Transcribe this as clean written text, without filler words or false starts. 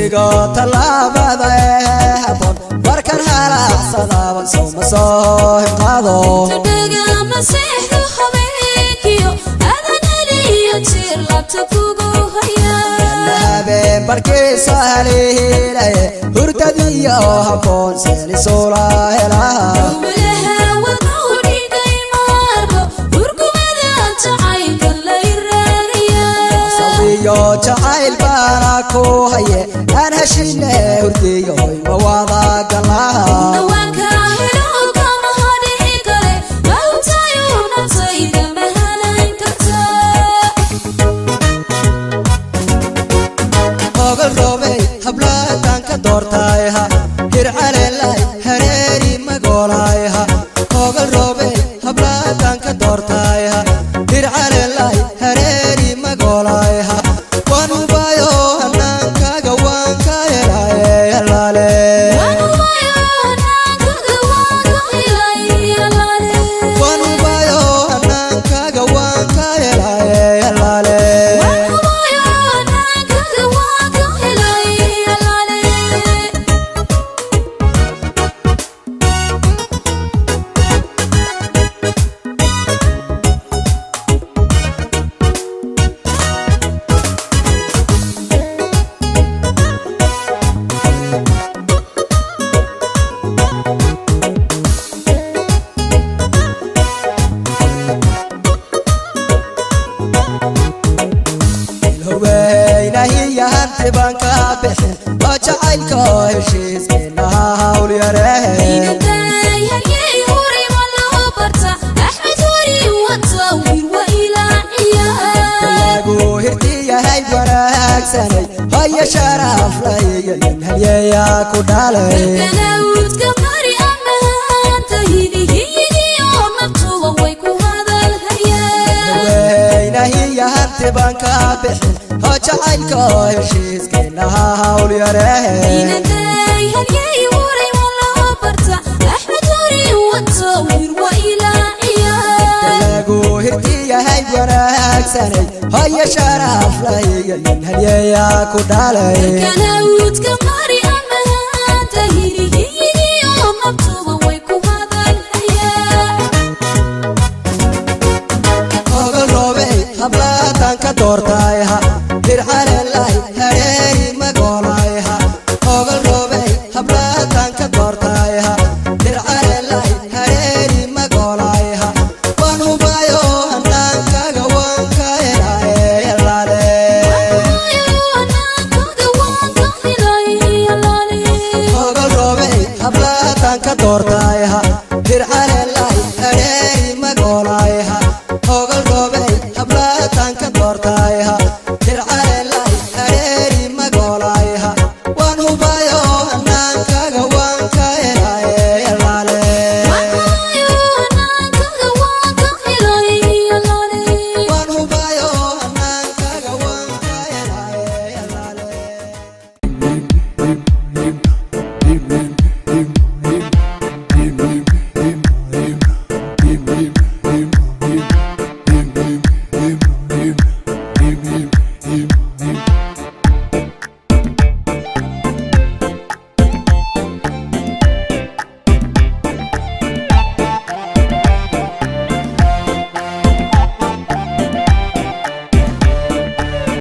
Hirdigo tallaabada ee habboon markaan halacsadaaban sowma soo hinqaado. Dhagama seexdo habeenkiyo adan heliyo jeer laabta kugu haya. Habeen barkiisa haliilaye hurdadiyo habboon seelisula helaha. Walaha wadnuhu dhigay maarko hurgumada jacaylka lay raagaya. Sawiyo jacayl baana ku haye aan heshine hurdiyo hoy ma wada galaha. Dhawaanka helo kama hadhici kare mahutayo naftayda mahanayn kartaa. Ogol roobey hablaatan ka doortayha hircalelay hareeri magolayha. Ogol roobey hablaatan ka doortayha hircalelay hareeri magolayha. Waan hubayo hanaankaaga waan ka helaye halaale. Waan hubayo hanaankaaga waan ka helay alaale. Waan hubayo hanaankaaga waan ka helaye halaale. Waan hubayo hanaankaaga waan ka helay alaale. Ilhoweynahiya hanti baan ka bixin oo jacaylka heshiiskeenaha hawl yarehe. Inanday haryey hore ma loo barta Axmed hori wata wiir waa ilaaciya. Lagu hirtiyahay wanaagsanay haya sharaf lahiyo nin halyeeyaa ku dhalay. Markanawdka qari amahaantaydi hiyigiyo naftuba way ku hadalhayaan. Weynahiya hanti baan ka bixin oo jacaylka heshiiskeenaha hawl yarehe. Inanday haryey hore ma loo barta Axmed hori wata wiir waa ilaaciya. Lagu hirtiyahay wanaagsanay haya sharaf lahiyo nin halyeeyaa ku dhalay. Markanawdka